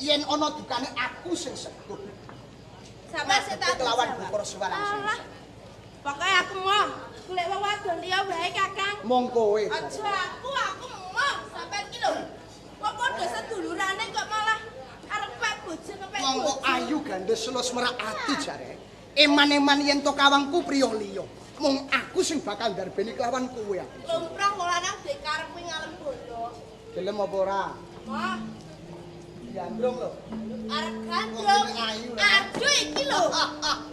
Yen ana dukane aku sing seguh. Sampeyan sing tak kelawan Bathara Siwa langsung. Pokoke aku moh golek wong wadon liya wae Kakang. Mong kowe. Aja aku moh sampeyan ki lho. Kok padha sedulurane kok malah arep pek bojo kepek. Wong kok ayu gandes selus merak ati jare. Eman-eman yen to kawangku priya liya. Mung aku sing bakal ndarbeni kelawan kowe aku. Lumrah wong lanang dhek karep kuwi ngalem bondo. Gelem apa ora? Moh. Gandrung lho. Arep gandrung. Aduh iki lho.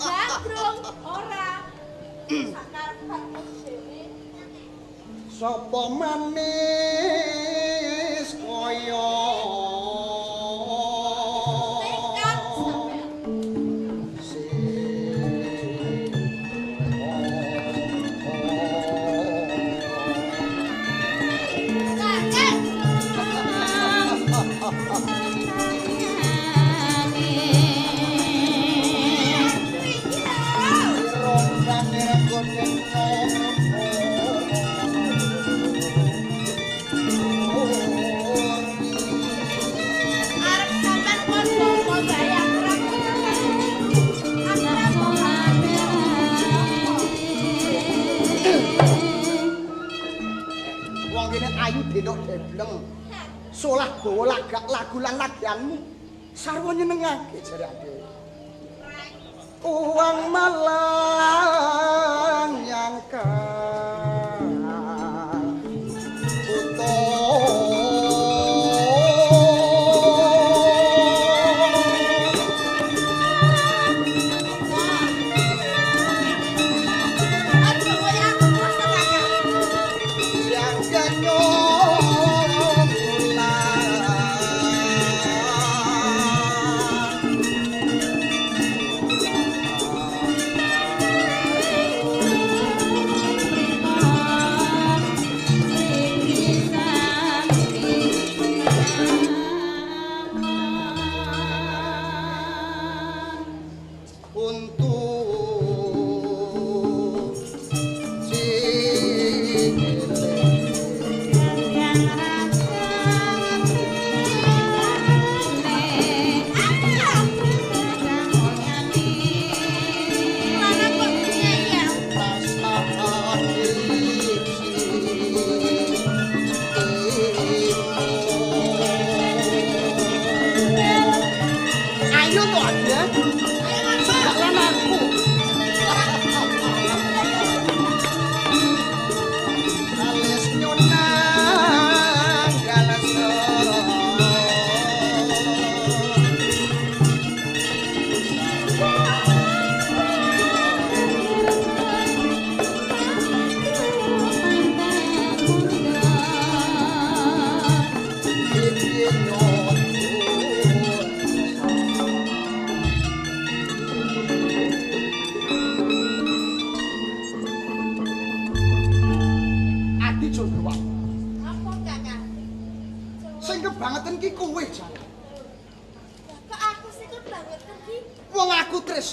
Gandrung ora. Sakarepmu dhewe. Sapa manis kaya ayu denok debleng solah gawa lagak lagu lan lagianmu sarwa nyenengake jare ade uang malang nyangka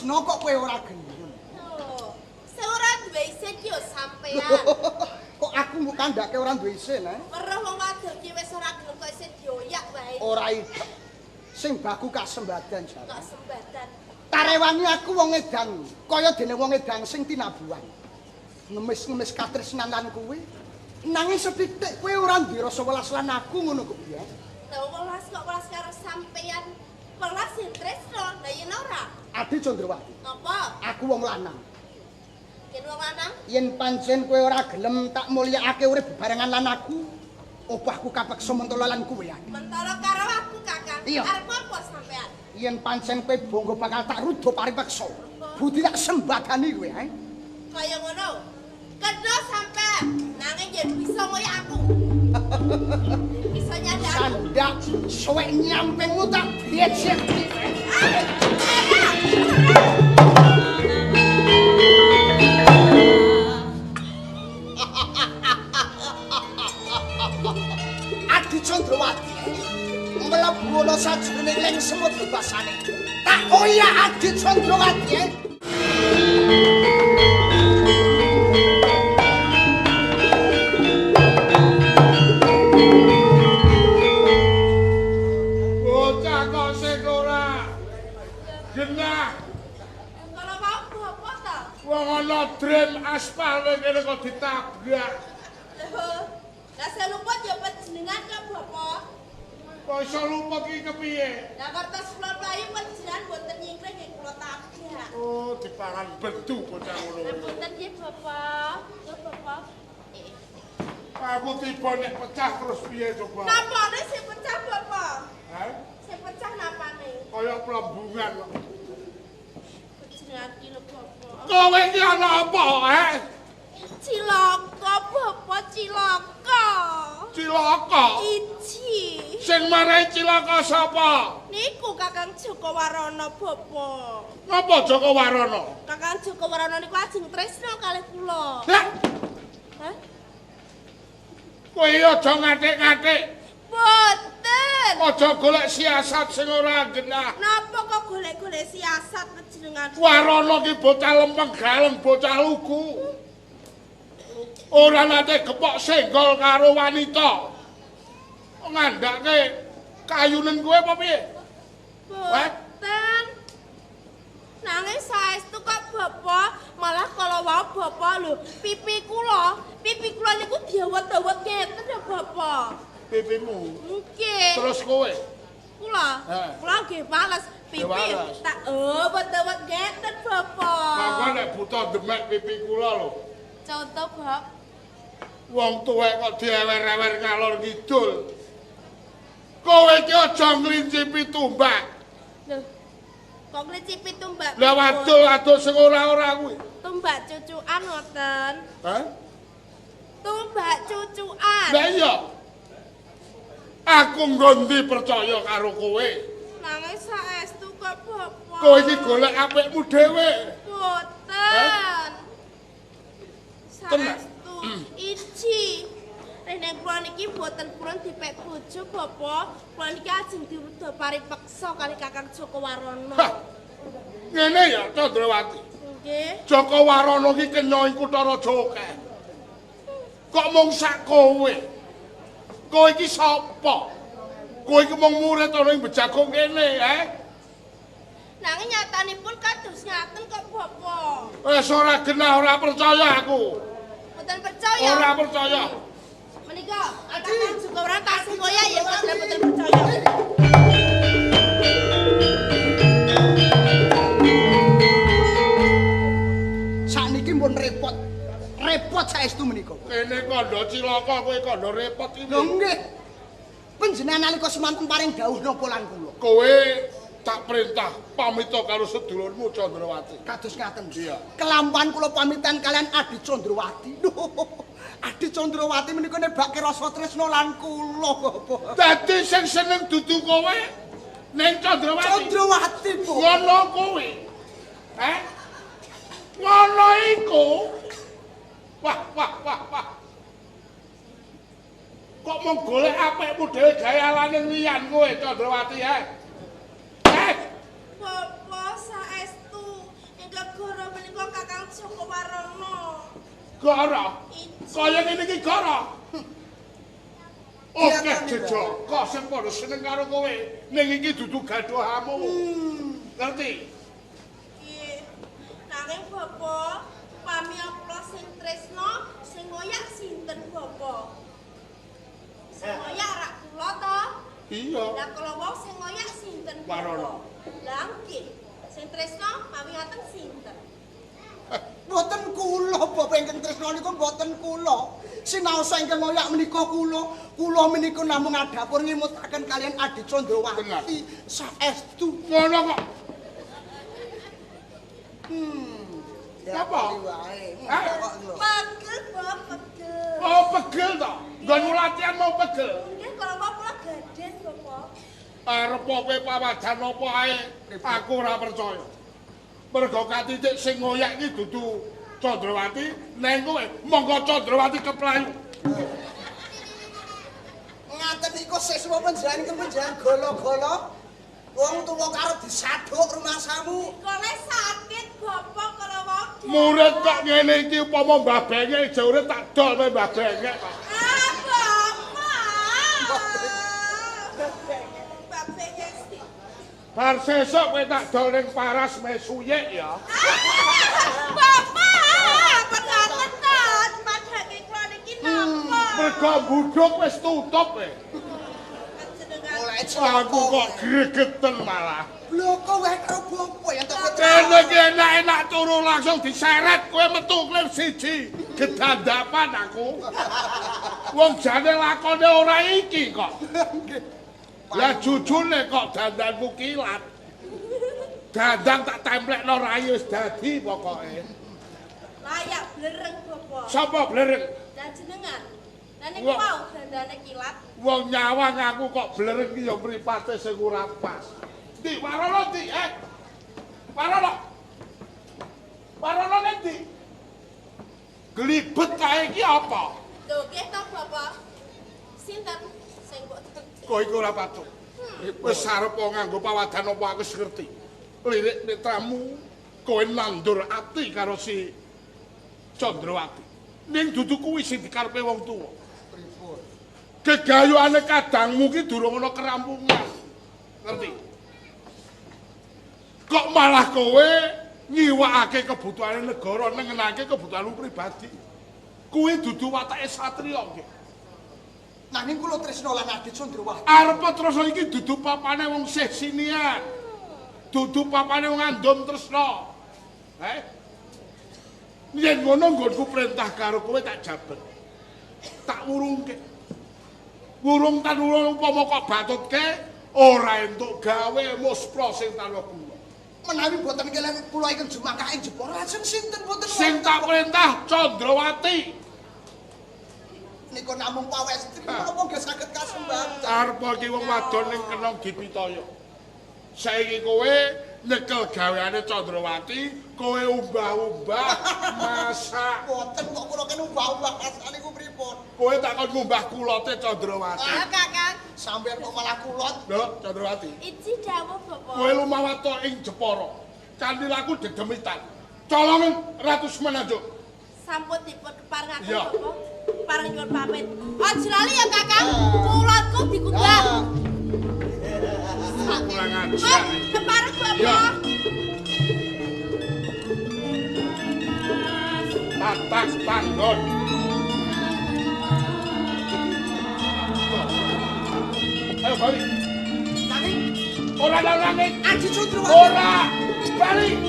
kok kowe ora gelem. Lho, sing ora duwe isin ki yo sampean. Kok aku mbok kandhake ora duwe isin, eh? Weruh wong wadon ki wis ora gelem kok isin dioyak wae. Ora idek. Sing baku kasembadan jare. Kasembadan. Tarewangi aku wong edan, kaya dene wong edan sing tinabuhan. Ngemis-ngemis katresnan lan kowe. Nanging sethithik kowe ora duwe rasa welas lan aku ngono kok piye? Lah welas kok welas karo sampean. Welas yen tresno, lha yen ora? Adi Candrawati. Apa? Aku wong lanang. Yen wong lanang? Yen pancen kowe ora gelem tak mulyakake urip bebarengan lan aku, opo aku kapeksa mentolo lan kowe ya? Mentolo karo aku, Kakang. Arep apa sampean? Yen pancen kowe bangga bakal tak rudo paripeksa. Budi tak sembadani kowe, ha? Kaya ngono. Kena sampean, nanging yen bisa ngoyak aku. Bisa nyadar. Sandak suwek nyampingmu tak biet-biet. Adi Candrawati mlebu ana sajroning leng semut bebasane. Tak oyak Adi Candrawati. Bocah kok sing genah. Kalau mau bapak ta? Wong ana drem aspal ning kene kok ditabrak. Lho, lah saya luput ya panjenengan kok bapak. Kok iso luput iki kepiye? Lah kertas kula mlayu panjenengan mboten nyingkrih nggih kula tabrak. Oh, dipangan bedu bocah ngono. Ngapunten nggih bapak. Lho bapak. Aku tiba nek pecah terus piye coba? Napane sing pecah bapak? Hah? Sing pecah napane? Kaya plembungan kok. Panjenengan ki lho bapak. Kowe iki ana apa, eh? Cilaka bapak, cilaka. Cilaka? Iji. Sing marai cilaka sapa? Niku Kakang Joko Warana bapak. Napa Joko Warana? Kakang Joko Warana niku ajeng tresna kalih kula. Lah. Hah? Kowe aja ngatik-ngatik. Boten. Aja golek siasat sing ora genah. Napa kok golek-golek siasat panjenengan? Warana ki bocah lempeng galeng, bocah lugu. Ora nate gepok senggol karo wanita. Ngandhake kayunen kowe apa piye? Boten. Nanging saestu kok bapak, malah kalau wau bapak lho, pipi kula niku diawet-awet ngeten lho bapak. Pipimu? Nggih. Terus kowe? Kula? Kula nggih males pipi tak awet-awet ngeten bapak. Monggo nek buta demek pipi kula lho. Contoh, Bab. Wong tuwek kok diewer-ewer ngalor ngidul. Kowe iki aja nglincipi tumbak. Lho. Kok nglincipi tumbak? Lah wadul-wadul sing ora-ora kuwi. Tumbak cucukan ngoten. Hah? Tumbak cucukan. Lah iya. Aku nggondi percaya karo kowe. Nanging saestu kok bapak. Kowe iki golek apikmu dhewe. Boten. Saestu iji. Rene kula niki mboten purun dipek bojo bapak. Kula niki ajeng diruda paripeksa kali Kakang Joko Warana. Ngene ya Candrawati. Nggih. Joko Warana iki kenya ing kutha raja akeh. Kok mung sak kowe? Kowe iki sapa? Kowe iki mung murid ana ing Bejagung kene, eh? Nanging nyatanipun kados ngaten kok bapak. Wis ora genah ora percaya aku. Mboten percaya. Ora percaya. Menika Kakang Joko Warana tasih kaya ya mboten percaya. Sakniki pun repot. Repot saestu menika. Kene kandha cilaka kowe kandha repot iki. Lho nggih. Panjenengan nalika semanten paring dawuh napa lan kula? Kowe tak perintah pamita karo sedulurmu Candrawati. Kados ngaten. Iya. Kelampan kula pamitan kalian Adi Candrawati. Adi Candrawati menika nebake rasa tresna lan kula, Bapak. Dadi sing seneng dudu kowe ning Candrawati. Candrawati, Bu. Ngono kuwi. Eh? Ngono iku. Wah, wah, wah, wah. Kok mung golek apikmu dhewe gawe alane liyan kowe Candrawati, eh? Eh? Bapak saestu ingkang goro menika Kakang Joko Warana. Goro? Kaya ngene iki goro. Oke, jejaka sing padha seneng karo kowe. Ning iki dudu gaduhamu. Ngerti? Nggih. Nanging Bapak, pami kula sing tresna, sing ngoyak sinten Bapak? Sing ngoyak rak kula to? Iya. Lah kala wau sing ngoyak sinten Warana. Lah nggih. Sing tresna pami ngaten sinten? Mboten kula, Bapak ingkang tresna niku mboten kula. Sinaosa ingkang ngoyak menika kula. Kula menika namung adhapur ngimutaken kalian Adi Candrawati saestu. Ngono kok. Apa? Pegel, Bapak, pegel. Oh, pegel to. Nggon latihan mau pegel. Nggih, kalau mau kula gaden, Bapak. Arep kowe pawajan apa ae, aku ora percaya. Mergo katitik sing ngoyak iki dudu Candrawati, neng kowe monggo Candrawati keplayu. Ngaten niku siswa panjenengan iki panjenengan golo-golo. Wong tuwa karo disaduk rumangsamu. Kole sakit Bapak kalau wau. Murid kok ngene iki upama Mbah Bengek jauhe tak dol kowe Mbah Bengek kok. Ah, Bapak. Mbah Bengek sih. Bar sesuk kowe tak dol ning Paras Mesuyek ya. Bapak, pengaten to, padhake kula niki napa? Mergo budhuk wis tutup e. Mulai Aku kok gregeten malah. Lho kok wae karo bapak ya tok. Kene iki enak-enak turu langsung diseret kowe metu klip siji. Gedandapan aku. Wong jane lakone ora iki kok. Lah jujune kok dandanmu kilat. Dandang tak templekno rai wis dadi pokoke. Layak blereng bapak. Sapa blereng? Lah jenengan. Lah niku wau dandane kilat. Wong nyawang aku kok blereng ki ya mripate sing ora pas. Ndi Warono ndi? Warono. Warono ndi? Glibet kae iki apa? Lho nggih to bapak. Sinten sing mbok Kowe iku ora patut. Wis arep nganggo pawadan apa aku wis ngerti. Lirik netramu kowe nandur ati karo si Candrawati. Ning dudu kuwi sing dikarepe wong tuwa. Pripun? Gegayuhane kadangmu ki durung ana kerampungan. Ngerti? Kok malah kowe nyiwakake kebutuhane negara nengenake kebutuhanmu pribadi. Kuwi dudu watake satriya nggih. Nanging kula tresna lan Adi Candrawati. Arep tresna iki dudu papane wong sih sinian. Dudu papane wong andum tresna. Yen ngono nggonku perintah karo kowe tak jabet. Tak wurungke. Wurung tan wurung upama kok batutke ora entuk gawe muspra sing tanpa guna. Menawi boten keleng kula ingkang jumangkah ing Jepara lajeng sinten boten sing tak perintah Candrawati. Niku namung pawestri menapa nggih saged kasembatan. Arep iki wong wadon ning kena dipitaya. Saiki kowe nyekel gaweane Candrawati, kowe umbah-umbah masak. Boten kok kula kene umbah-umbah masak niku pripun? Kowe tak kon ngumbah kulote Candrawati. Ah, Kakang, sampeyan kok malah kulot. Lho, Candrawati. Iji dawuh Bapak. Kowe lumawata ing Jepara. Candil aku dedemitan. Colongen Ratu Semenanjung. Sampun dipun keparengaken Bapak. Pareng nyuwun pamit. Aja lali ya Kakang, kulotku dikumbah. Kurang ajar. Kepareng Bapak. Tatak tanggon. Ayo balik. Nanging ora nanging Aji Candrawati. Ora balik.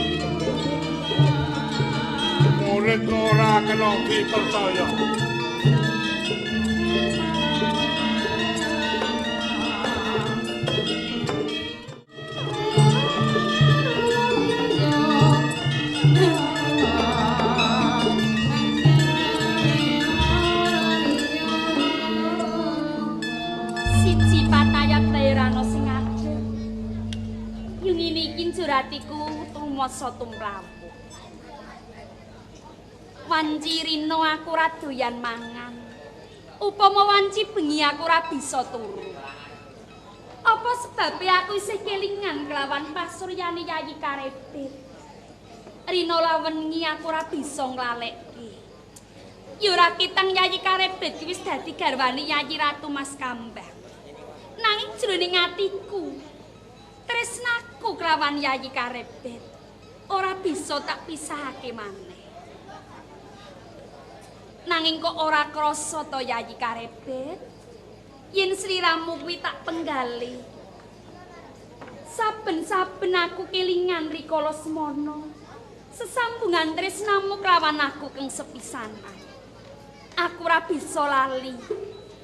Murid ora kena dipercaya. Siji patayat Tairana sing adil. Yungini iki njuratiku tumasa tumlawu. Wanci rina aku ora doyan mangan. Upama wanci bengi aku ora bisa turu. Apa sebabe aku isih kelingan kelawan pasuryane Yayi Karebet? Rina lawengi aku ora bisa nglalekke. Ya ora ketang Yayi Karebet ki wis dadi garwane Yayi Ratu Mas Kambang. Nanging jroning atiku, tresnaku kelawan Yayi Karebet ora bisa tak pisahake maneh. Nanging kok ora krasa to Yayi Karebet yen sliramu kuwi tak penggali. Saben-saben aku kelingan rikala semono, sesambungan tresnamu kelawan aku keng sepisanan. Aku ora bisa lali.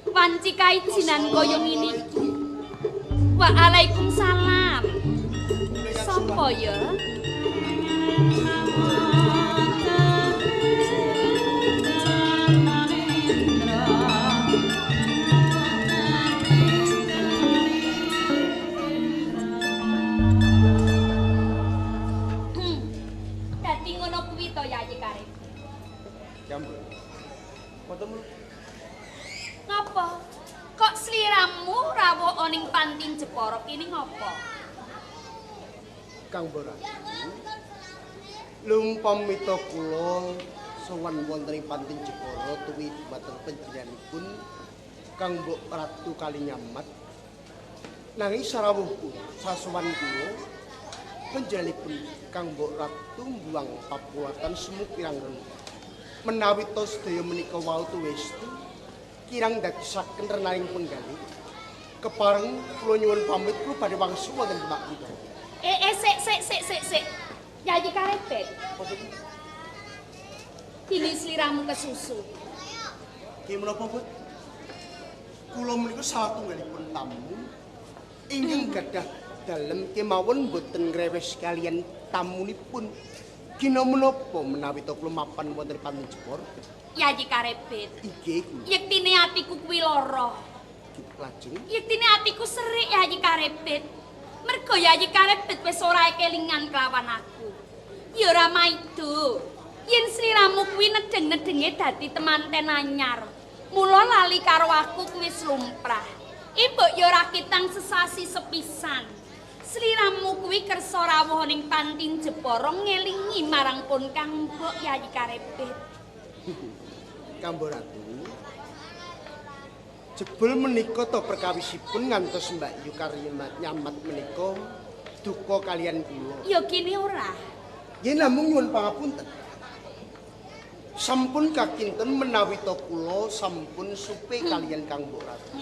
Wanci kaijinan kaya ngene iki. Waalaikumsalam. Sopo ya? Dadi ngono kuwi to Yayi Karim. Jambul. Fotomu. Ngapa? Kok sliramu rawuh ning pantin Jepara kene ngapa? Kang Bora. Lumpamita kula sowan wonten ing pantin Jepara tuwi dhumateng panjenenganipun Kang Mbok Ratu Kalinyamat. Nanging sarawuhku, sasuwan kula panjenenganipun Kang Mbok Ratu mbuang papuwatan semu kirang rendah. Menawi to sedaya menika wau tuwestu kirang dadosaken renaning penggalih. Kepareng kula nyuwun pamit kula badhe wangsul wonten Demak kita. Sik sik sik sik sik. Yayi Karebet. Dene sliramu kesusu. Ki menapa, Bud? Kula menika satunggalipun tamu ingkang gadah dalem kemawon mboten ngrewes kaliyan tamunipun. Gina menapa menawi to kula mapan wonten Panti Jepara? Yayi Karebet. Inggih kula. Yektine atiku kuwi lara. Lajeng yektine atiku serik Yayi Karebet. Mergo Yayi Karebet wis ora kelingan kelawan aku. Ya ora maido. Yen sliramu kuwi nedeng-nedenge dadi temanten anyar. Mula lali karo aku kuwi lumrah. Ibu ya ora kitang sesasi sepisan. Sliramu kuwi kersa rawuh ning Panti Jepara ngelingi marang pun Kang Mbok Yayi Karebet. Kang Mbok Ratu. Jebul menika to perkawisipun ngantos Mbak Yu Karyamat nyamat menika duka kaliyan kula. Ya kene ora. Nggih namung nyuwun pangapunten. Sampun kakinten menawi to kula sampun supe kaliyan Kang Mbok Ratu.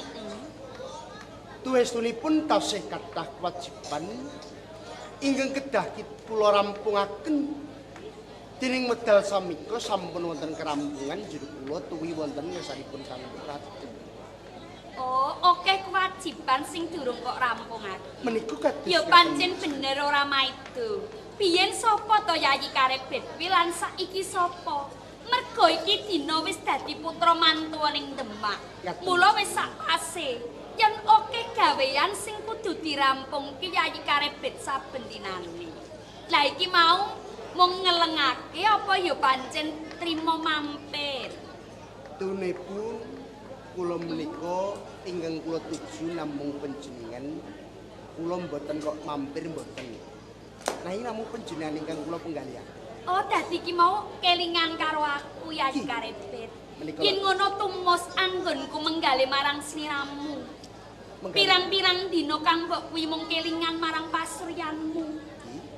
Tuwestunipun tasih kathah kewajiban ingkang kedah kula rampungaken. Dening medal samika sampun wonten kerampungan juru kula tuwi wonten ngarsanipun Kang Mbok Ratu. Oh, akeh kewajiban sing durung kok rampungake. Menika kados ya pancen bener ora maido. Biyen sapa to Yayi Karebet kuwi lan saiki sapa? Mergo iki dina wis dadi putra mantu ning Demak. Mula wis sak pase. Yen akeh gawean sing kudu dirampungke Yayi Karebet saben dinane. Lah iki mau mung ngelengake apa ya pancen trima mampir. Tunipun kula menika ingkang kula tuju namung panjenengan, kula mboten kok mampir mboten. Nanging namung panjenengan ingkang kula penggalihan. Oh, dadi iki mau kelingan karo aku Yayi Karebet. Yen ngono tumus anggonku menggalih marang sliramu. Pirang-pirang dina Kang Mbok kuwi mung kelingan marang pasuryanmu.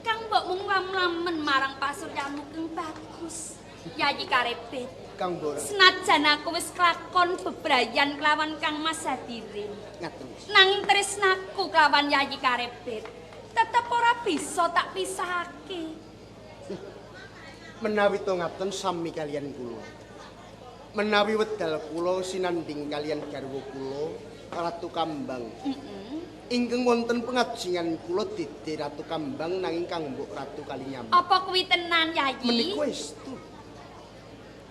Kang Mbok mung lam-lamen marang pasuryanmu kang bagus. Yayi Karebet. Kang Mbok. Senajan aku wis kelakon bebrayan kelawan Kang Mas Hadirin. Ngaten. Nanging tresnaku kelawan Yayi Karebet tetep ora bisa tak pisahake. Menawi to ngaten sami kaliyan kula. Menawi wedal kula sinanding kaliyan garwa kula Ratu Kambang. Ingkang wonten pengajingan kula dede Ratu Kambang nanging Kang Mbok Ratu Kalinyamat. Apa kuwi tenan Yayi? Menika estu.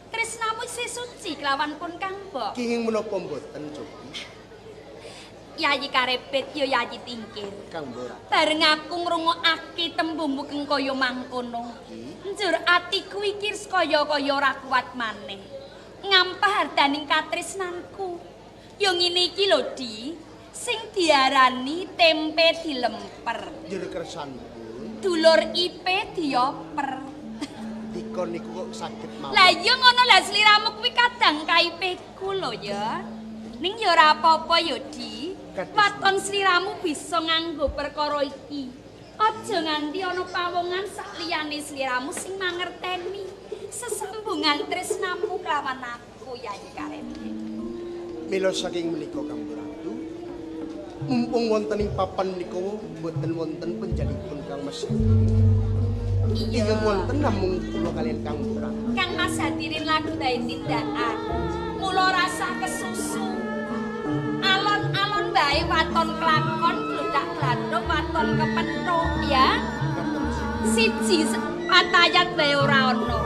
Tresnamu isih suci kelawan pun Kang Mbok. Kenging menapa mboten cobi? Yayi Karebet ya Yayi Tingkir. Kang Mbok. Bareng aku ngrungokake tembungmu kang kaya mangkono. Njur atiku iki kaya-kaya ora kuat maneh. Ngampah hardaning katresnanku. Ya ngene iki lho, Di, sing diarani tempe dilemper. Njur kersanipun dulur ipe dioper. Dika niku kok saged mawon. Lah iya ngono lah sliramu kuwi kadang kaipeku lho ya. Ning ya ora apa-apa ya, Di. Waton sliramu bisa nganggo perkara iki. Aja nganti ana pawongan sak liyane sliramu sing mangerteni sesambungan tresnamu kelawan aku Yayi Karebet. Mila saking menika Kang Ratu, mumpung wonten ing papan menika mboten wonten penjalipun Kang Mas. Iya. Ingkang wonten namung kula kaliyan Kang Ratu. Kang Mas Hadirin lagi bae tindakan. Mula rasah kesusu. Alon-alon bae waton kelakon gludak-gladuk waton kepethuk ya. Siji patayat bae ora ana.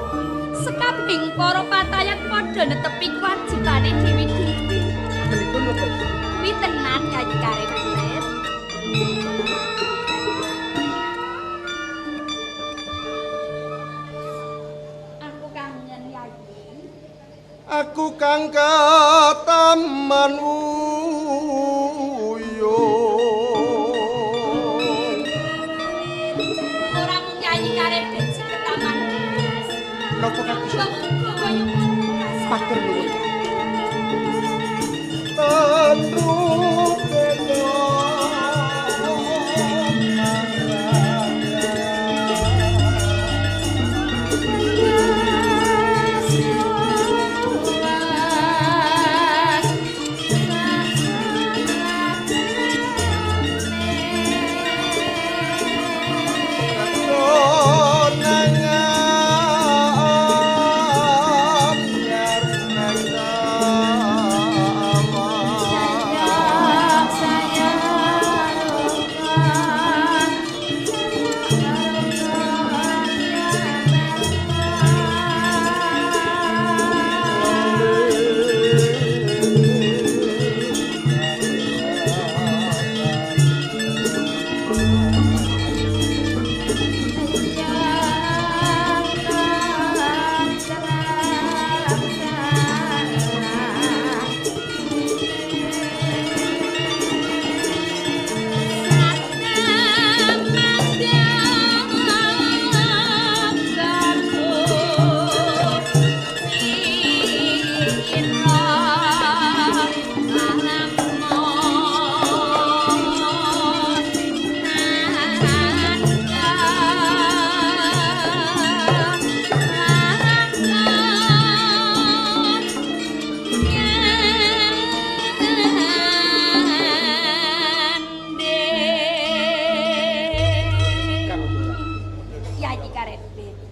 Sekabing para patayat padha netepi kewajibane dhewe-dhewe. Menika napa? Kuwi tenan Yayi Karebet. Aku kangen Yayi. Aku kang kataman uyung. Ora mung Yayi Karebet sing ketaman. Napa kados? Kaya Matur nuwun. Tentu kaya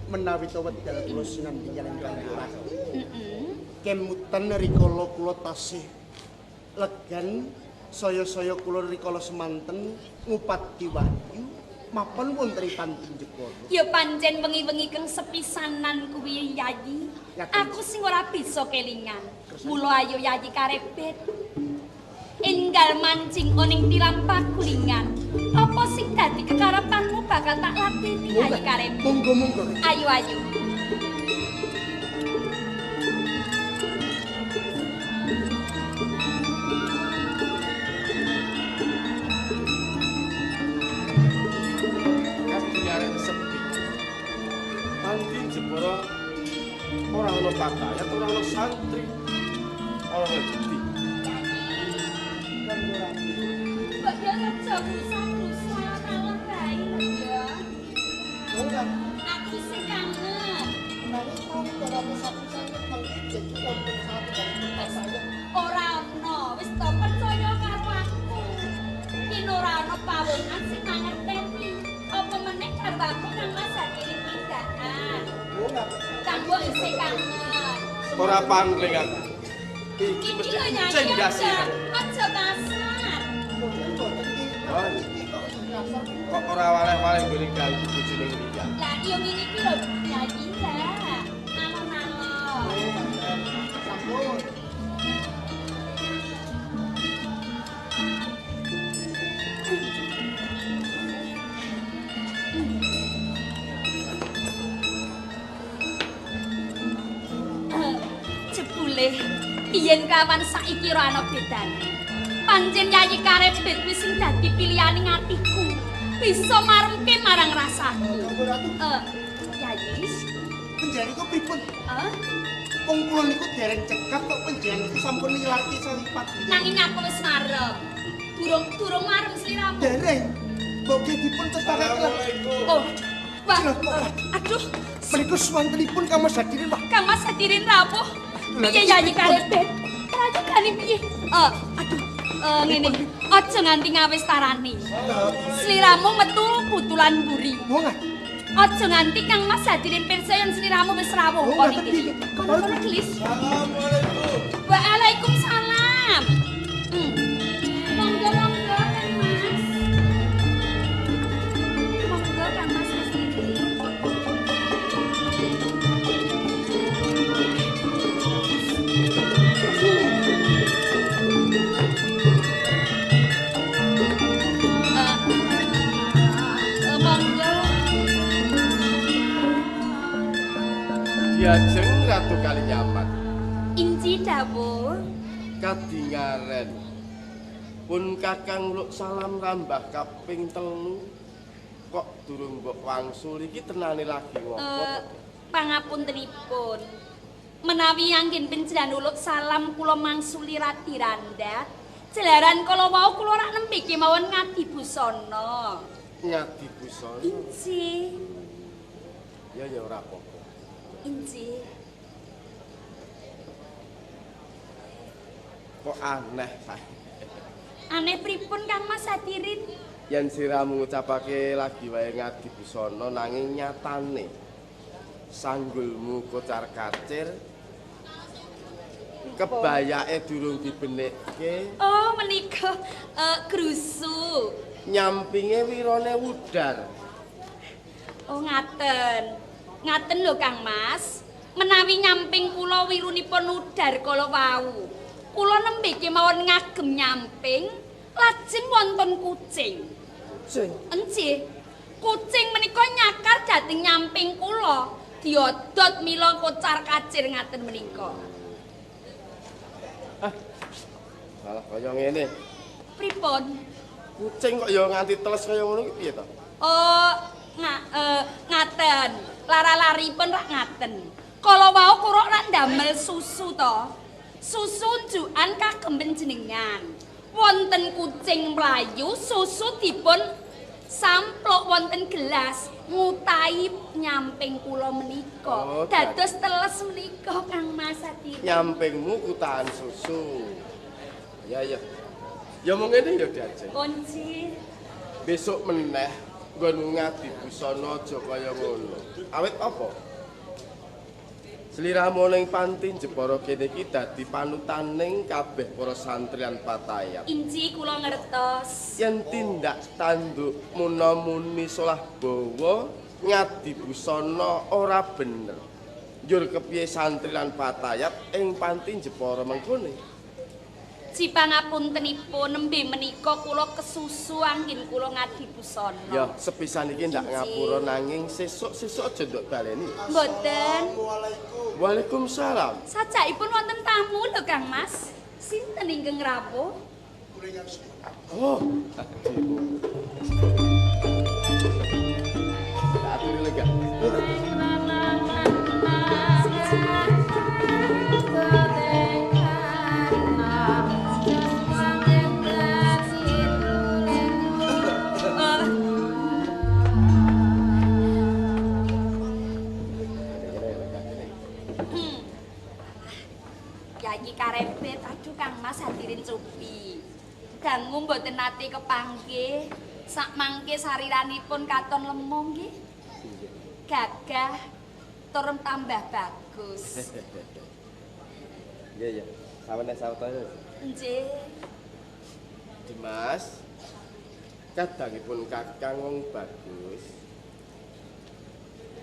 Menawi to wedal kula sinambi kaliyan Kang Ratu. Kemutan rikala kula tasih legan saya-saya kula rikala semanten ngupati wahyu mapan wonten ing panti Jepara. Ya pancen wengi-wengi kang sepisanan kuwi Yayi. Aku sing ora bisa kelingan. Mula ayo Yayi karebet. Enggal mancing oning tilam pagulingan. Apa sing dadi kekarepanmu bakal tak latini Yayi karebet. Monggo monggo. Ayo ayo. Panti Jepara ora ana pakayat, ora ana santri, ora ana judi. Mbok yo aja rusak-rusak alon bae ya. Ora. Aku sing kangen. Nanging kula ora rusak-rusak mengki jek wonten satunggalipun pasayat. Ora ana, wis to percaya karo aku. Yen ora ana pawongan sing mangerteni, apa meneh garwaku kang Mas Hadirin tindakan. Kanggo isih kangen. Ora pangling aku. Iki mesti kucing ndase. Aja kasar. Kok ora waleh-waleh nggone ganggu bojone liya. Lah iya ngene iki lho Yayi lah. Alon-alon. Sampun. Jebule yen kawan saiki ora ana bedane. Pancen Yayi Karebet kuwi sing dadi pilihane atiku. Bisa maremke marang rasaku. Yayi, panjenengan niku pripun? Wong kula niku dereng cekap kok panjenengan niku sampun nilarke salipat. Nanging aku wis marem. Durung marem sliramu. Dereng. Mbok dipun cethaken. Oh. Wah. Aduh, menika suwantenipun Kang Mas Hadirin, Pak. Kang Mas Hadirin rawuh. Piye Yayi Karebet? Rayugane piye? Aduh, ngene. Aja nganti ngawis tarani. Sliramu metu butulan mburi. Aja nganti Kang Mas Hadirin pirsa yen sliramu wis rawuh kok iki. Kono-kono gelis. Assalamualaikum. Waalaikumsalam. Monggo monggo Kang Mas. Monggo Kang Mas Hadirin. Diajeng Ratu Kalinyamat. Inci dawuh. Kadingaren. Pun Kakang uluk salam rambah kaping 3. Kok durung mbok wangsul iki tenane lagi ngopo? Pangapuntenipun. Menawi anggen panjenengan uluk salam kula mangsuli Radi Randa. Jalaran kala wau kula rak nembe kemawon ngadi busana. Ngadi busana. Inci. Ya ya ora apa-apa. Inci. Kok aneh sae. Aneh pripun Kang Mas Hadirin? Yen siramu ngucapake lagi wae ngadi busana nanging nyatane sanggulmu kocar-kacir, kebayake durung dibenekke. Oh, menika grusu. Nyampinge wirone wudar. Oh, ngaten. Ngaten lho Kang Mas, menawi nyamping kula wirunipun udar kala wau. Kula nembe kemawon ngagem nyamping, lajeng wonten kucing. Kucing? Enjih. Kucing menika nyakar dhateng nyamping kula, diodot mila kocar-kacir ngaten menika. Ah. Salah kaya ngene. Pripun? Kucing kok ya nganti teles kaya ngono iki piye to? Oh, ngaten. Lara-laripun rak ngaten. Kala wau kurok rak ndamel susu to. Susu njukan kagem panjenengan. Wonten kucing mlayu, susu dipun sampluk wonten gelas ngutahi nyamping kula menika. Oh, dados teles menika Kang Mas Hadirin. Nyampingmu kutahan susu. Ya ya. Ya mung ngene ya Diajeng. Kunci. Besok meneh Nggonmu ngadi busana aja kaya ngono. Awit apa? Sliramu ning panti Jepara kene iki dadi panutaning kabeh para santri lan patayat. Inci kula ngertos. Yen tindak tanduk muna-muni solah bawa ngadi busana ora bener. Njur kepiye santri lan patayat ing panti Jepara mengkone? Cipangapuntenipun nembe menika kula kesusu anggen kula ngadi busana. Ya, sepisan iki ndak ngapura nanging sesuk-sesuk aja nduk baleni. Mboten. Assalamualaikum. Waalaikumsalam. Sajakipun wonten tamu lho Kang Mas. Sinten ingkang rawuh? Oh, adikmu. Tak aturi lega. Yayi karebet, aduh Kang Mas hadirin cupi. Dangu mboten nate kepanggih, sak mangke sariranipun katon lemu nggih. Gagah tur tambah bagus. Iya ya, sawene sawetara. Nggih. Dimas, kadangipun Kakang wong bagus.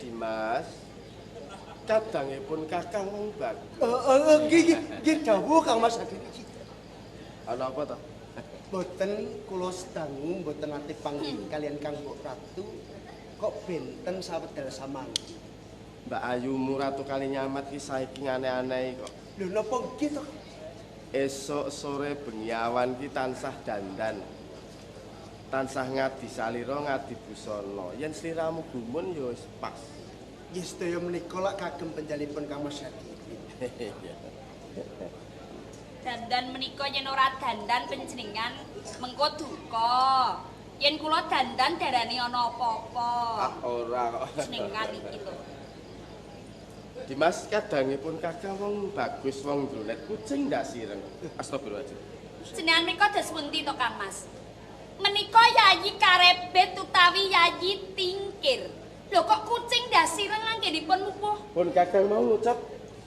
Dimas, kadangipun Kakang wong bagus. Nggih nggih dawuh Kang Mas Hadi. Ana apa to? Mboten kula sedangu mboten nate panggih kalian Kang Mbok Ratu kok benten sawedal samangke. Mbak Ayumu Ratu Kalinyamat ki saiki aneh-aneh kok. Lho napa nggih to? Esuk sore bengi awan ki tansah dandan. Tansah ngadi salira ngadi busana. Yen sliramu gumun ya wis pas. Nggih sedaya menika lak kagem penjalipun Kang Mas Hadi. Dandan menika yen ora dandan panjenengan mengko duka. Yen kula dandan darani ana apa-apa. Ah ora kok. Jenengan iki lho. Dimas kadangipun Kakang wong bagus wong gronet kucing ndak sireng. Astagfirullahaladzim. Jenengan menika dos pundi to Kang Mas? Menika Yayi Karebet utawi Yayi Tingkir. Lho kok kucing ndak sireng anggenipun mupuh? Pun Kakang mau ngucap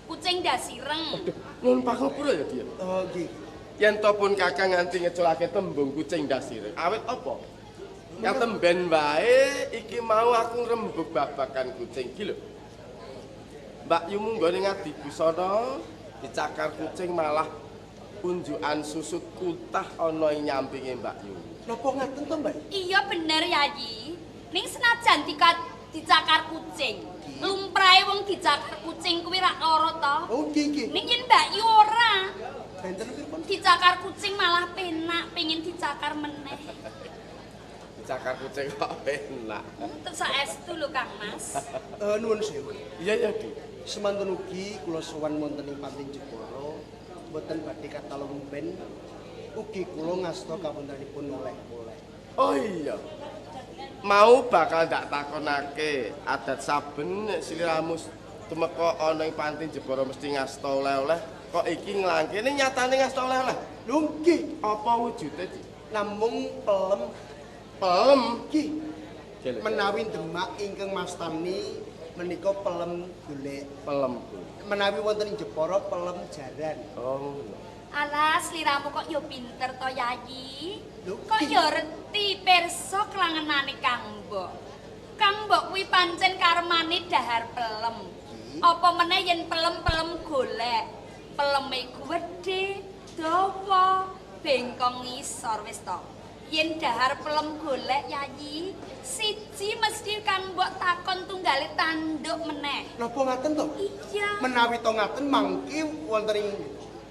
kucing ndak sireng. Aduh, nyuwun pangapura ya dia. Oh nggih. Yen to pun Kakang nganti ngeculake tembung kucing ndak sireng. Awit apa? Katemben wae iki mau aku ngrembug babagan kucing iki lho. Mbak Yumu nggone ngadi busana dicakar kucing malah unjukan susut kutah ana ing nyampinge Mbak Yu. Napa ngaten to, Mbak? Iya bener Yayi. Ning senajan dicakar kucing, lumrahe wong dicakar kucing kuwi rak lara to. Oh nggih nggih. Ning yen Mbak Yu ora. Benten pripun? Dicakar kucing malah penak, pengin dicakar meneh. Dicakar kucing kok penak. Terus saestu lho Kang Mas. Nuwun sewu. Iya ya, Dik. Semanten ugi kula sowan wonten ing Panti Jepara mboten badhe katalumpen ugi kula ngasta kawontenanipun oleh-oleh. Oh iya. Mau bakal ndak takonake adat saben nek sliramu tumeka ana ing Panti Jepara mesti ngasta oleh-oleh kok iki nglangkene nyatane ngasta oleh-oleh. Lho nggih, apa wujude, Dik? Namung pelem. Pelem nggih. Menawi Demak ingkang mastani menika pelem golek. Pelem golek. Menawi wonten ing Jepara pelem jaran. Oh. Alah, sliramu kok ya pinter to, Yayi. Kok ya reti pirsa klangenane Kang Mbok. Kang Mbok kuwi pancen karmane dahar pelem. Apa meneh yen pelem-pelem golek. Peleme gedhe, dawa, bengkong ngisor wis to. Yen dahar pelem golek, Yayi, siji mesti Kang Mbok takon tunggale tanduk meneh. Napa ngaten to? Iya. Menawi to ngaten mangke wonten ing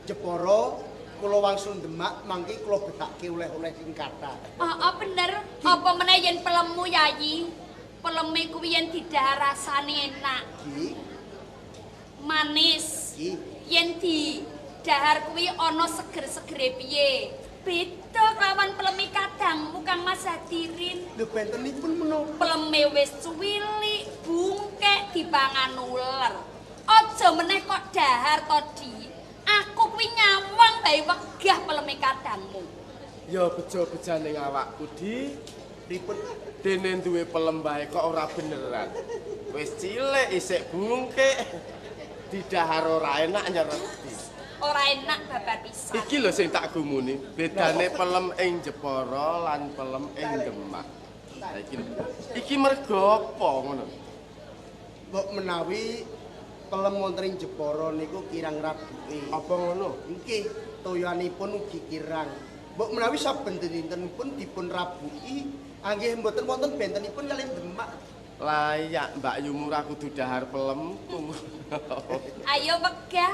Jepara kula wangsul Demak mangke kula betake oleh-oleh sing kathah. Heeh, bener. Apa meneh yen pelemmu, Yayi? Peleme kuwi yen didahar rasane enak. Nggih. Manis. Nggih. Yen didahar kuwi ana seger-segere piye? Beda kelawan pelemi kadangmu Kang Mas Hadirin. Lho bentenipun menapa? Peleme wis cuwilik, bungkek dipangan uler. Aja meneh kok dahar to, Di. Aku kuwi nyawang bae wegah peleme kadangmu. Ya bejo-bejane awakku, Di. Pripun? Dene duwe pelem bae kok ora beneran. Wis cilik isik bungkik. Didahar ora enak nyereti. Ora enak babar pisan. Iki lho sing tak gumuni, bedane pelem ing Jepara lan pelem ing Demak. Lah iki lho. Iki mergo apa ngono? Mbok menawi pelem wonten ing Jepara niku kirang rabuke. Apa ngono? Nggih, toyanipun ugi kirang. Mbok menawi saben dintenipun dipun rabuki, anggih mboten wonten bentenipun kaliyan Demak. Layak Mbak Yumu ra kudu dahar pelemku. Ayo wegah.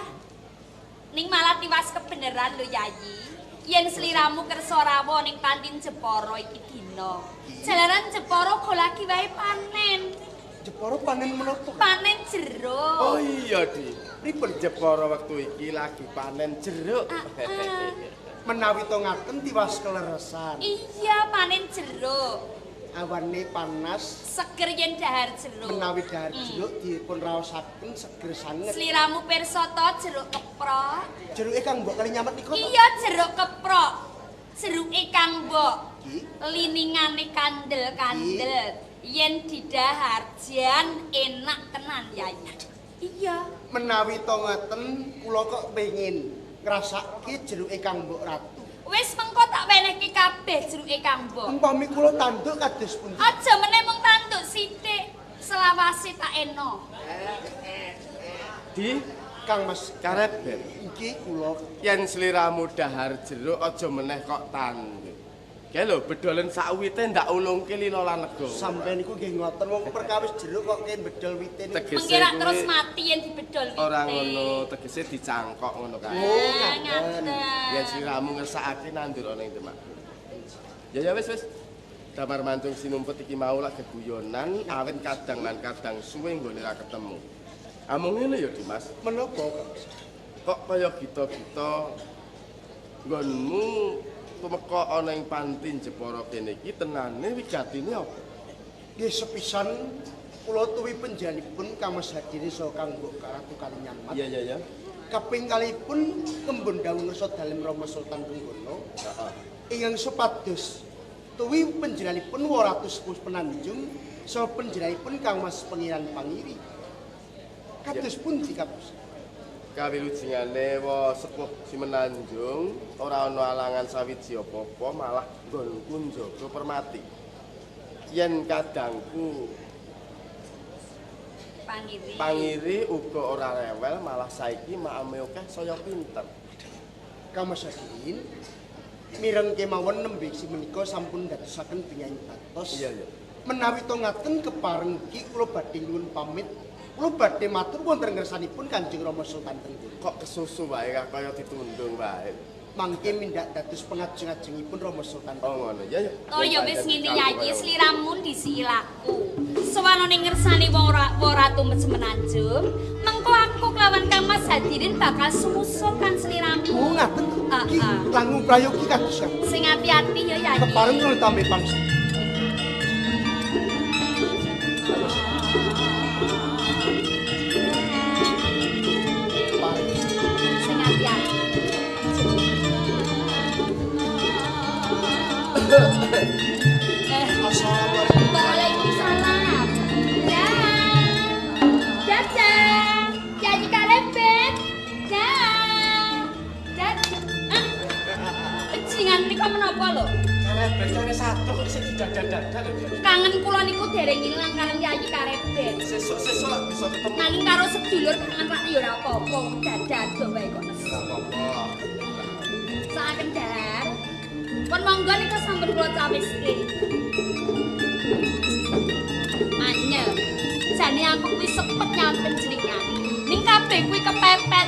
Ning malah tiwas kebeneran lho Yayi. Yen sliramu kersa rawuh ning pantin Jepara iki dina. Jalaran Jepara go lagi wae panen. Jepara panen menapa? Panen jeruk. Oh iya, Di. Pripun? Jepara wektu iki lagi panen jeruk. Menawi to ngaten tiwas keleresan. Iya, panen jeruk. Awane panas, seger yen dahar jeruk. Menawi dahar jeruk dipun raosaken seger sanget. Sliramu pirsa to jeruk keprok? Jeruke Kang Mbok kali nyamet niku to? Iya, jeruk keprok. Jeruke Kang Mbok. Liningane kandel-kandel. Yen didahar jan enak tenan, Yai. Iya. Menawi to ngaten kula kok pengin ngrasake jeruke Kang Mbok Ratu. Wis mengko tak wenehke kabeh jeruke Kang Mbok. Umpami kula tanduk kados pundi? Aja meneh mung tanduk sithik, selawase tak eno. Di Kang Mas Karebet, iki kula yen sliramu dahar jeruk aja meneh kok tanduk. Kae lho bedolen sak wite ndak ulungke lila lan lega. Sampeyan niku nggih ngoten wong perkawis jeruk kok ke bedol wite niku. Mengke rak terus mati yen dibedol wite. Ora ngono, tegese dicangkok ngono kae. Oh, ngaten. Yen sliramu ngersakake nandur ana ing Demak. Ya ya wis wis. Damar mancung sinumpet iki mau lak geguyonan awit kadang lan kadang suwe nggone ra ketemu. Amung ngene ya Dimas. Menapa kok kaya gita-gita nggonmu tumeka ana ing panti Jepara kene iki tenane wigatine apa? Nggih sepisan kula tuwi panjenenganipun Kang Mas Hadiri saha Kang Mbok Ratu Kalinyamat. Iya iya iya. Kaping kalihipun kembun dawuh ngersa dalem Rama Sultan Trenggono. Heeh. Ingkang supados tuwi panjenenganipun Ratu Sepuh Penanjung saha panjenenganipun Kang Mas Pangeran Pangiri. Kados pundi kados? Kawilujengane wa sepuh Simenanjung ora ana alangan sawiji apa-apa malah nggonku njaga permati. Yen kadangku Pangiri. Pangiri uga ora rewel malah saiki maame akeh saya pinter. Kang Mas Hadirin, mireng kemawon nembe menika sampun dadosaken bingahing batos. Iya iya. Menawi to ngaten kepareng iki kula badhe nyuwun pamit. Kula badhe matur wonten ngersanipun Kanjeng Rama Sultan Trenggono. Kok kesusu wae kaya ditundung wae. Mangke mindak dados pengajeng-ajengipun Rama Sultan. Oh ngono ya ya. Oh ya wis ngene Yayi, sliramu ndisiki laku. Sowanane ngersane wong Ratu Semenanjung, mengko aku kelawan Kang Mas Hadirin bakal sumusul kan sliramu. Oh ngaten to. Iki langkung prayogi kados. Sing ati-ati ya Yayi. Kepareng kula tampi pangsa. Assalamualaikum. Waalaikumsalam. Ya. Dadah. Yayi Karebet. Dah. Dadah. Bajingan menika menapa lho? Karebet kare satu kok isih didadah-dadah lho. Kangen kula niku dereng ilang karo Yayi Karebet. Sesuk-sesuk lak bisa ketemu. Nanging karo sedulur kangen rak ya ora apa-apa. Dadah wae kok nesu. Ora apa-apa. Saken dahar. Pun monggo nika sampun kula cawiske. Anyel. Jane aku kuwi sepet nyampen jenengan. Ning kabeh kuwi kepepet.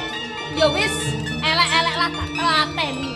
Ya wis elek-elek lah tak telateni.